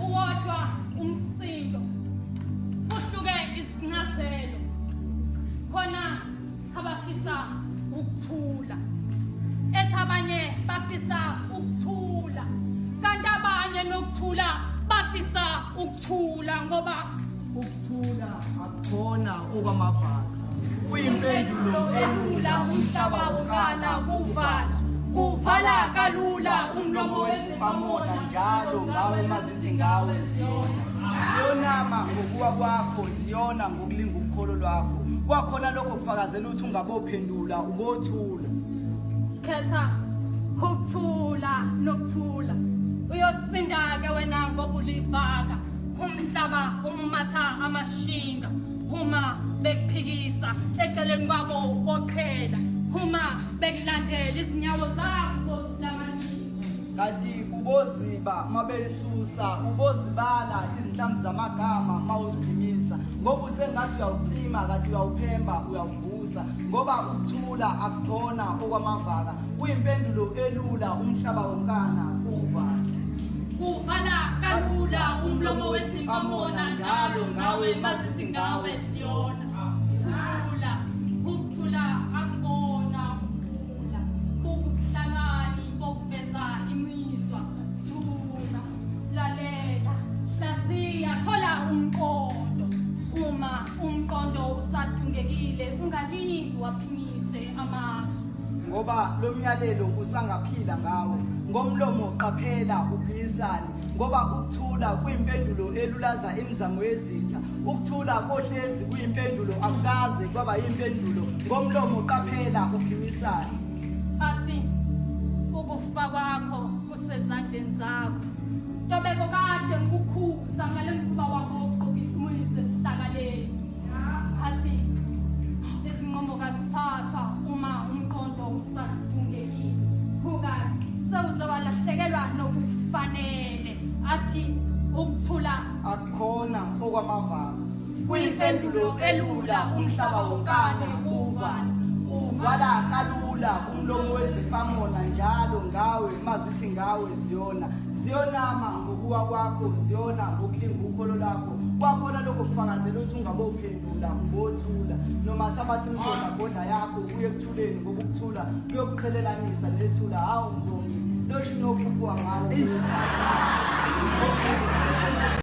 Uwodwa umsindo kuhluke izincazelo khona abafisa ukuthula ethi abanye bafisa ukuthula kanti abanye nokuthula bafisa ukuthula ngoba ukuthula akukhona okwamavaka kuyimpendulo elula umhlaba wonkana kuvala kuvala kalula umlomo wezifamona njalo ngawe mazithi ngawe ziyona ziyonama ngokuwa kwakho ziyona ngokulinga ukholo lwakho kwakhona lokho kufakazela ukuthi ungabophendula ubothula khetha ukuthula nokuthula uyosinda-ke wena ngoba ulifaka umhlaba umumatha amashinga uma bekuphikisa eceleni kwabo boqhela uma bekulandela izinyawo zakho silamanisa kanti uboziba uma beyisusa ubozibala izinhlamvu zamagama uma uziphimisa ngoba usengathi uyawucima kanti uyawuphemba uyawuvusa ngoba ukuthula akukhona okwamavaka kuyimpendulo elula umhlaba wonkana kuvala kuvala kalula umlomo wezimpamona njalo ngawe masithi ngawe siyona thula ukuthula akubona ukuthula ubuhlakani bokuveza imizwa thula lalela hlaziya thola umqondo uma umqondo usadungekile ungalingi waphimise amazwi ngoba lo myalelo usangaphila ngawe ngomlomo qaphela uphikisane ngoba ukuthula kuyimpendulo elulaza imizamo yezitha ukuthula kohlezi kuyimpendulo akukaze kwaba yimpendulo ngomlomo qaphela uphimisane athi ukufa kwakho kusezandleni zakho Ntobeko kade ngikukhuza ngale mkhuba wakho wokugqoka isimuyise esihlakaleni athi izinqumo kazithathwa uma umqondo usadungekile buka sewuze walahlekelwa nokufanele athi ukuthula akukhona okwamavaka kuyimpendulo elula umhlaba wonkana kuvala kuvala kalula umlomo wezifamona njalo ngawe mazithi ngawe ziyona ziyonama ngokuwa kwakho ziyona ngokulinga ukholo lakho kwakhona lokho kufakazela ukuthi ungabophendula ubothula noma thabatha imjoda godla yakho uye ekuthuleni ngoba ukuthula kuyokuqhelelanisa nethula hawu ntombi loshini okhuphuka ngawo.